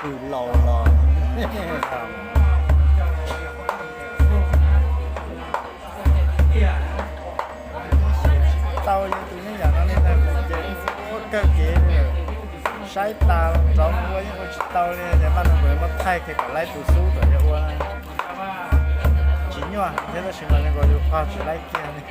Kws laus los tau yog tus nyob yam no li ntag ces ua kawg kev saib tas nrov ua yeej ua tsis tau li ces Vaj Neeg Npuas muab thaij kiag kom laib tus xub kom yog ua tsis nyuaj thiab tab sis mas li nkaus yus qog tsis laib kiag li.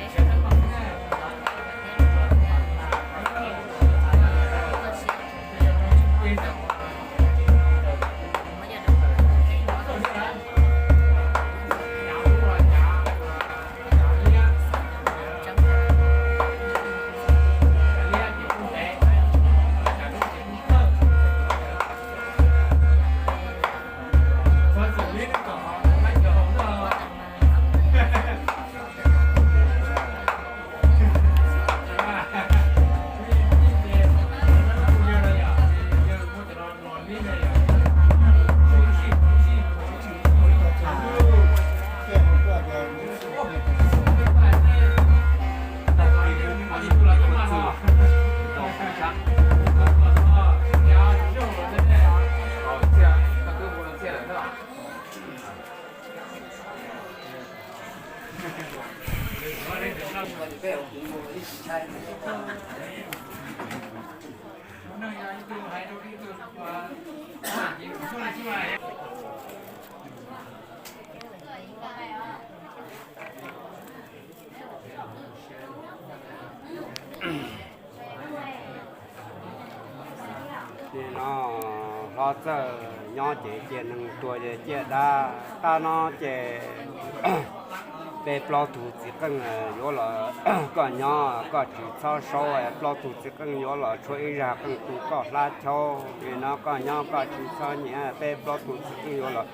Nim no hlob Txawj nyob ces cia neeg tuag ces ciaj dab. Tab no ces peb plaub tug txiv qeej yuav los, koj nyob koj tsis txhob saub, plaub tug txiv qeej yuav los tshuab ib zaj qeej tu koj hlab chaub. Nim no koj nyob koj tsis txhob nyiam, peb plaub tug txiv qeej yuav los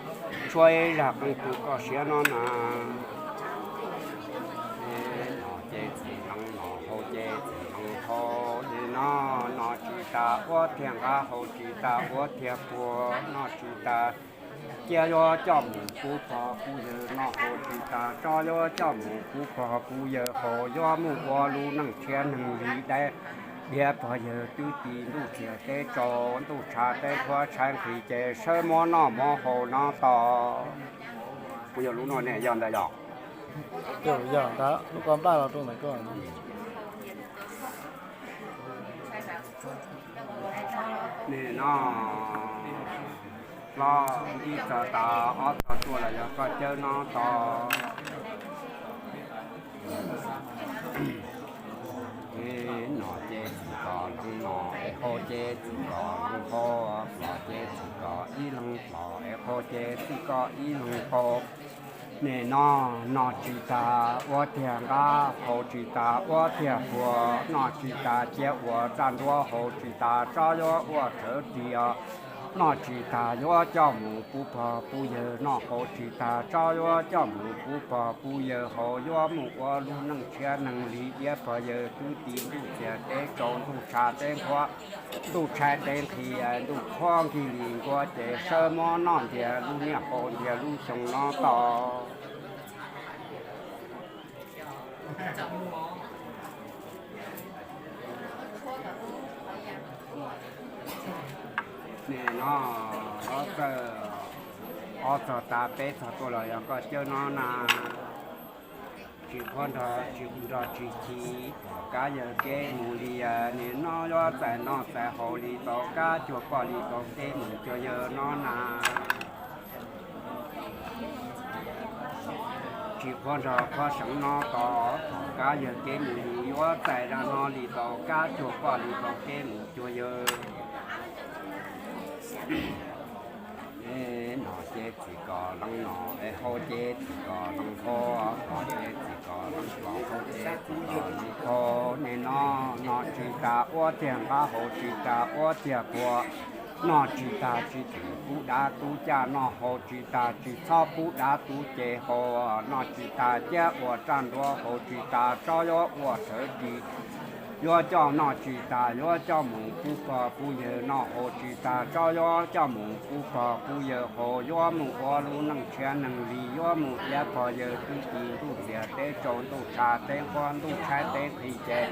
tshuab ib zaj qeej tu koj siab no na. No ces txiv hleev no, hau ces txiv hleev hau. Nim no, no tsis tas ua thiaj nqa, hau tsis tas ua thiaj puag, no tsis tas cia yuav coj mus pub pog pub yawg, no hau tsis tas tso yuav coj mus pub pog pub yawg, hau yuav mus ua lub neej tshiab neeg li dab. Diav pog yawg twb ti ntuj txiag teb tsaus, ntuj tshav teb qhuav tshaib nqhis ces sawv muab noj muab haus no tos. Puas yog lub no ne? Yog ntawd yog. Yog ntawd, lub koj npaj los rau ntawm koj. Nim no hlob ib txog tas ob txog tuaj los yog koj cawb no tos. No ces txiv kom hleev no, es hau ces txiv kom hleev hau, plov ces txiv kom ib leeg plov, es hau ces txiv kom ib leeg hau. Nim no, no tsis tas ua thiaj nqa, hau tsis tas ua thiaj puag, no tsis tas cia ua raj nruab, hau tsis tas tso yuav ua tsawv ris os. No tsis tas yuav coj mus pub pog pub yawg, no hau tsis tas tso yuav coj mus pub pog pub yawg, hau yuav mus ua lub neej tshiab neeg li dab. Pog yawg twb ti ntuj txiag teb tsaus, ntuj tshav teb qhuav, ntuj tshav teb nqhis, ntuj qhuav nqhis li nkuaj ces sawv muab noj ntiag lub niaj hau ntiag lub xyoo no tos. Nim no hlob Txawj ob txog tas peb txog tuaj los yog koj cawb no na. Tsis qhuav nrog tsis chim, tom qab yawg kev mus li, nim no yuav txais noj txais haus li tom qab cuag koj li tom kev mus cuag yawg no na. Tsis qhuav nrog qhuav seev no tos, tom qab yawg kev mus yus yuav txais zaj no li tom qab cuag koj li tom kev mus cuag yawg. No ces txiv kom hleev no, es hau ces txiv kom hleev hau, plov ces txiv kom hleev plov, hau ces txiv kom hleev hau. Nim no, no tsis tas ua thiaj nqa, hau tsis tas ua thiaj puag, noj tsis tas tsis txhob pub dab tub caj, noj hau tsis tas tsis txhob pub dab tub ces hau, noj tsis tas cia ua raj nruab, hau tsis tas tso yuav ua tsawv ris. Yuav coj noj tsis tas, yuav coj mus pub pog pub yawg noj, haus tsis tas, tsob yuav coj mus pub pog pub yawg haus, yuav mus ua lub neej tshiab neeg li, yuav mus iab pog yawg twb ti ntuj txias, teb tsaus ntuj tshab, teb nquab ntuj tshaib, teb qhis ces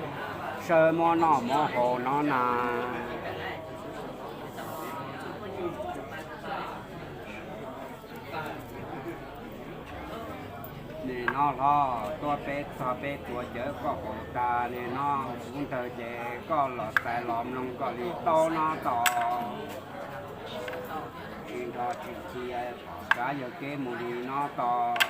sawv muab noj muab haus no na. Nim no hlob tuaj peb txog peb tuav cawv koj haus tas, nim no kuv ntawd ces koj los txais los mloog koj li taub no tos. Tsis nrog tsis cia, kav yawg kev mus li no tos.